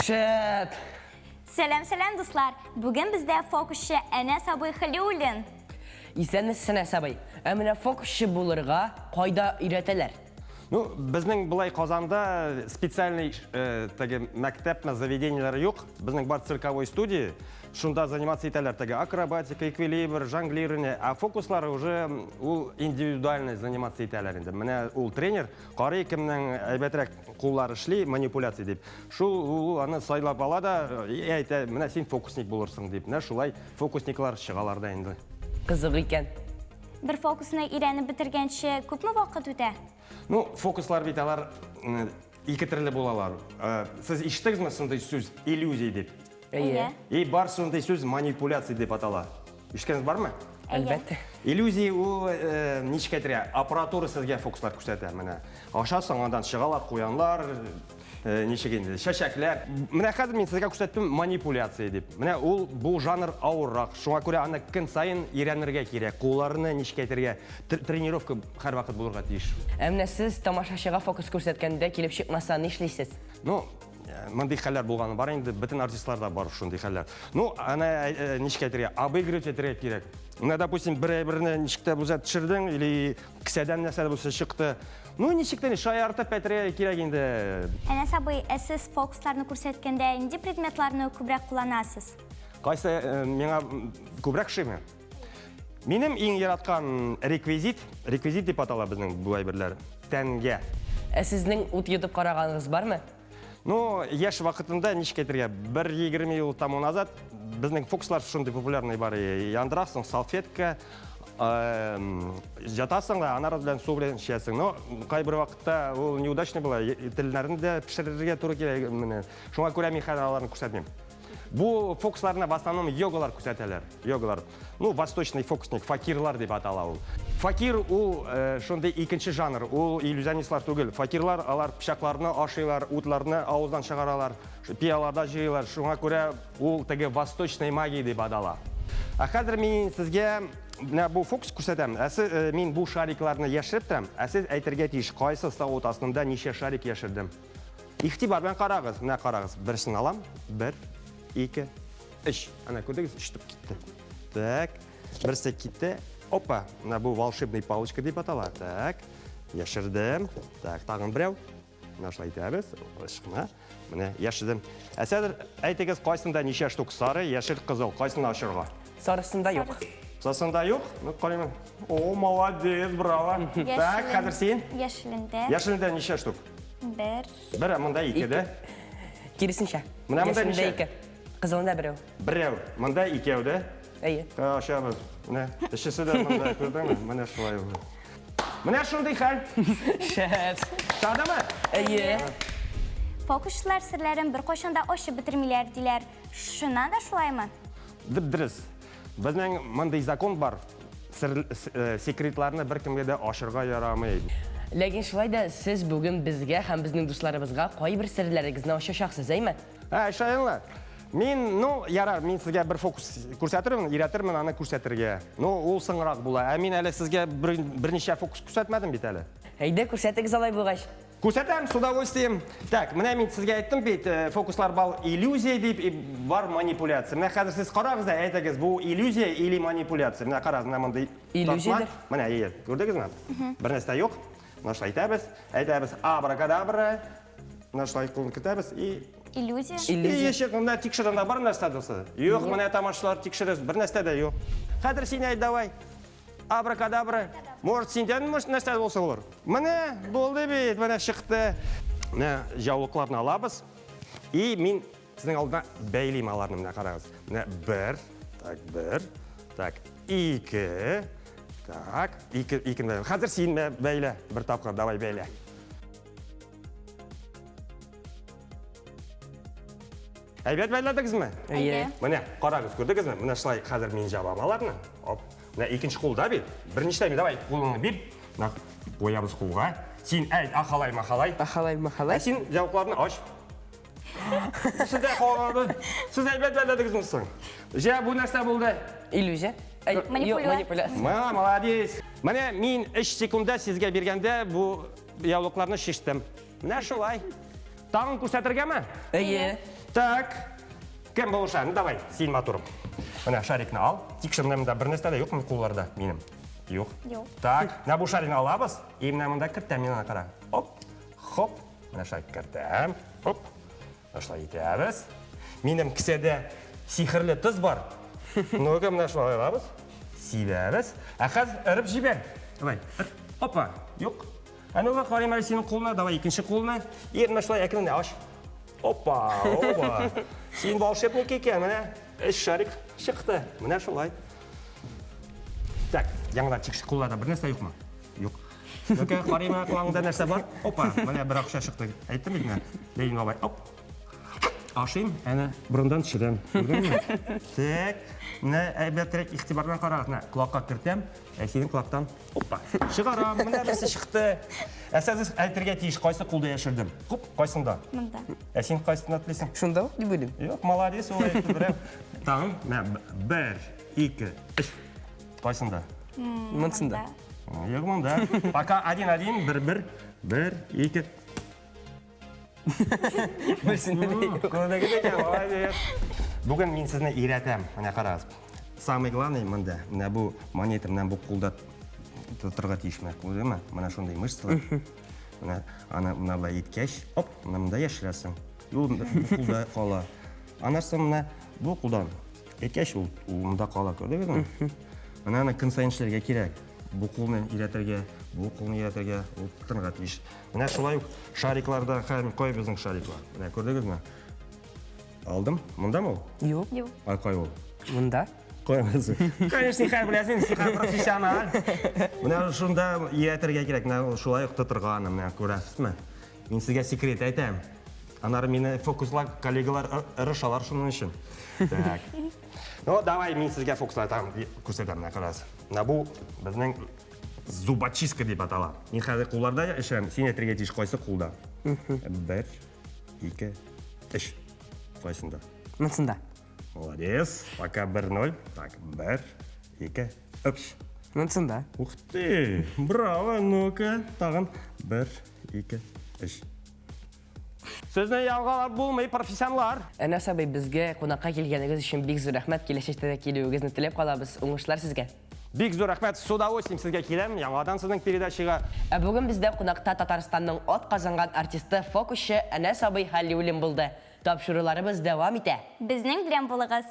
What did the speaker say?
Шәп! Сәлам, сәлам, дуслар! Бүген бездә фокусчы Әнәс абый Хәлиуллин. Исәнмесез, Әнәс абый. Ә менә фокусчы булырга кайда өйрәтәләр? Ну, безнең былай Казанда специальный теге мәктәпме, заведениеләр юк. Безнең бар цирковой студия. Шунда заниматься итәләр теге акробатика, эквилибр, жонглирование. Ә фокуслары уже ул индивидуальный заниматься итәләр инде. Менә ул тренер карый, кемнең әйбәтрәк куллары эшли, манипуляция дип. Шул ул аны сайлап ала да и әйтә, менә син фокусник булырсың дип. Менә шулай фокусниклар чыгалар да инде. Кызык икән. Бер фокусны өйрәнеп бетергәнче күпме вакыт үтә? Ну, фокуслар бит алар ике төрле булалар. Сез ишеттегезме шундый сүз иллюзия дип? Әйе. И бар шундый сүз манипуляция дип атала. Ишеткәнегез бармы? Әлбәттә. Иллюзия ул ничек әйтергә, аппаратура сезгә фокуслар күрсәтә. Менә ашасың, андан чыгалар куянлар, ничек инде, чәчәкләр. Менә хәзер мин сезгә күрсәттем манипуляция дип. Менә ул бу жанр авыррак. Шуңа күрә аны көн саен өйрәнергә кирәк. Кулларны ничек әйтергә, тренировка һәрвакыт булырга тиеш. Ә менә сез тамашачыга фокус күрсәткәндә килеп чыкмаса нишлисез? Ну, мондый хәлләр булганы бар инде, бөтен артистларда бар шундый хәлләр. Ну, аны ничек әйтергә, обыгрывать итәргә кирәк. Менә, допустим, бер әйберне ничек тә булса төшердең или кесәдән нәрсә дә булса чыкты. Ну, ничек тә шаяртып әйтергә кирәк инде. Әнәс абый, ә сез фокусларны күрсәткәндә нинди предметларны күбрәк кулланасыз? Кайсы миңа күбрәк ошыймы? Минем иң яраткан реквизит, реквизит дип атала безнең бу әйберләр, тәнгә. Ә сезнең ут йотып караганыгыз бармы? Ну, яшь вакытында, ничек әйтергә, бер 20 ел тому назад безнең фокуслар шундый популярный бар. Яндырасың, салфетка, жатасың да, анары белән су белән эчәсең. Но кайбер вакытта ул неудачный була, телләрне дә пешерергә туры килә. Менә. Шуңа күрә мин хәзер аларны күрсәтмим. Бу фокусларны в основном йогалар күрсәтәләр. Йогалар. Ну, восточный фокусник, факирлар дип атала ул. Факир ул шундый икенче жанр, ул иллюзионистлар түгел. Факирлар алар пычакларны ашыйлар, утларны авыздан чыгаралар, пиаларда җыйлар. Шуңа күрә ул теге восточный магия дип атала. Ә хәзер мин сезгә менә бу фокус күрсәтәм. Ә сез, мин бу шарикларны яшереп торам, ә сез әйтергә тиеш, кайсы савыт астында ничә шарик яшердем. Игътибар белән карагыз. Менә карагыз. Берсен алам. Бер, ике, өч. Әнә күрдегез, өч туп китте. Так, берсе китте. Опа, менә бу волшебный палочка дип атала. Так, яшердем. Так, тагын берәү. Менә шулай итәбез. Ышкына. Менә яшердем. Ә хәзер әйтегез, кайсында ничә штук сары, яшел, кызыл, кайсында ачырга? Сарысында юк. Сарысында юк? Ну, карыйм. О, молодец, браво. Так, хәзер син. Яшелендә. Яшелендә ничә штук? Бер. Бер, ә монда ике дә. Киресенчә. Менә монда Яшелендә ничә? ике. Кызылында берәү. Берәү. Монда икәү дә. Әйе. Ашабыз. Менә өчесе дә монда, күрдеңме? Менә шулай ул. Менә шундый хәл. Шәп. Шадымы? Әйе. Фокусчылар серләрен беркайчан да ачып бетермиләр, диләр. Чыннан да шулаймы? Дөрес. Безнең мондый закон бар. Сер, секретларны беркемгә дә ачырга ярамый. Ләкин шулай да сез бүген безгә һәм безнең дусларыбызга кайбер серләрегезне ачачаксыз, әйме? Ә, шаянлы. Мин, ну, ярар, мин сезгә бер фокус күрсәтермен, өйрәтермен аны күрсәтергә. Ну, ул соңрак була. Ә мин әле сезгә берничә фокус күрсәтмәдем бит әле. Әйдә, күрсәтегез алай булгач. Күрсәтәм, с удовольствием. Так, менә мин сезгә әйттем бит, фокуслар бар иллюзия дип, и бар манипуляция. Менә хәзер сез карагыз да, әйтегез, бу иллюзия или манипуляция. Менә карагыз, менә мондый Иллюзиядер. тартма. Менә, әйе, күрдегезме? Бер нәрсә юк. Менә шулай әйтәбез. Әйтәбез, абракадабра. Менә шулай кулын кертәбез и Иллюзия. Иллюзия. И ишек, менә тикшерүдә бар нәрсә булса. Юк, менә тамашачылар тикшерәбез, бер нәрсә дә юк. Хәзер син әйт, давай. Абракадабра. Может, синдән может нәрсә булса булыр. Менә булды бит, менә чыкты. Менә яулыкларны алабыз. И мин сезнең алдына бәйлим аларны, менә карагыз. Менә бер, так, бер, так, ике, так, ике, ике. Хәзер син бәйлә, бер тапкыр, давай бәйлә. Әйбәт бәйләдегезме? Әйе. Менә, карагыз, күрдегезме? Менә шулай хәзер мин җабам аларны. Оп. Менә икенче кулда бит. Беренчедә мин, давай, кулыңны бир. Менә куябыз кулга. Син әйт, ахалай, махалай. Ахалай, махалай. Ә син яулыкларны ач. Сез дә калганы. Сез әйбәт бәйләдегезме соң? Җә, бу нәрсә булды? Иллюзия. Әй, юк, Манипуляция. манипуляция. Ма, молодец. Менә мин 3 секундда сезгә биргәндә бу яулыкларны шиштем. Менә шулай. Тагын күрсәтергәме? Әйе. Так. Кем булыша? Ну давай, син матурым. Менә шарикны ал. Тикшер, менә монда бер нәрсә дә юкмы кулларда минем? Юк. Юк. Так, менә бу шарикны алабыз. И менә монда кертәм мин аны кара. Оп, хоп. Менә шулай кертәм. Оп. Шулай итәбез. Минем кесәдә сихерле тоз бар. Ну-ка, менә шулай алабыз. Сибәбез. Ә хәзер өреп җибәр. Давай. Опа. Юк. Ә ну-ка, карыйм әле синең кулына. Давай икенче кулына. И менә шулай әкрен генә ач. Опа, опа. Син волшебник икән, менә өч шарик чыкты. Менә шулай. Так, яңадан тикшер, кулларда бер нәрсә юкмы? Юк. Ну-ка, карыйм әле, колагыңда нәрсә бар? Опа, менә бер акча чыкты. Әйттем бит менә. Ленин бабай. Оп. Ашыйм, әнә борындан төшерәм. Күрдеңме? Так, менә әйбәтрәк игътибар белән карагыз. Менә колакка кертәм, ә синең колактан опа. Чыгарам, менә берсе чыкты. Ә сез әйтергә тиеш, кайсы кулда яшердем? Хоп, кайсында? Монда. Ә син кайсында телисең? Шунда ук дип уйлыйм. Юк, молодец, ул әйтте берәү. Тагын, менә бер, ике, өч. Кайсында? Монсында. Юк, монда. Пока один-один, бер-бер, бер, ике. Берсендә дә юк. Күрдегез икән, молодец. Бүген мин сезне өйрәтәм. Менә карагыз. Самый главный монда, менә бу монета менә бу кулда тотырга тиеш менә, күрдеңме? Менә шундый мышцалар. Менә аны менә болай иткәч, оп, менә монда яшерәсең. Ул бу кулда кала. Аннан соң менә бу кулдан иткәч, ул монда кала, күрдегезме? Менә аны көн саен эшләргә кирәк. Бу кулны өйрәтергә, бу кулны өйрәтергә, ул тотынырга тиеш. Менә шулай ук шарикларда һәм кай безнең шариклар? Менә күрдегезме? Алдым. Мондамы ул? Юк. Юк. Ай, кай ул? Монда. Кай ул? Конечно, хәл беләсең, син хәл профессионал. Менә шунда өйрәтергә кирәк. Менә шулай ук тотырга аны, менә күрәсезме? Мин сезгә секрет әйтәм. Аннары мине фокуслар, коллегалар ырышалар шуның өчен. Так. Ну, давай мин сезгә фокуслар там күрсәтәм, менә карагыз. Менә бу безнең зубочистка дип атала. Мин хәзер кулларда эшләм, син әйтергә тиеш кайсы кулда. Бер, ике, өч. Кайсында? Монсында. Молодец. Пока 1-0. Так, бер, ике, өч. Монсында. Ух ты! Браво! Ну-ка, тагын. Бер, ике, өч. Сезне ялгалап булмый, профессионаллар. Әнәс абый, безгә кунакка килгәнегез өчен бик зур рәхмәт. Киләчәктә дә килүегезне теләп калабыз. Уңышлар сезгә. Бик зур рәхмәт. С удовольствием сезгә киләм. Яңадан сезнең передачага. Ә бүген бездә кунакта Татарстанның ат казанган артисты, фокусчы Әнәс абый Хәлиуллин булды. Тапшыруларыбыз дәвам итә. Безнең белән булыгыз.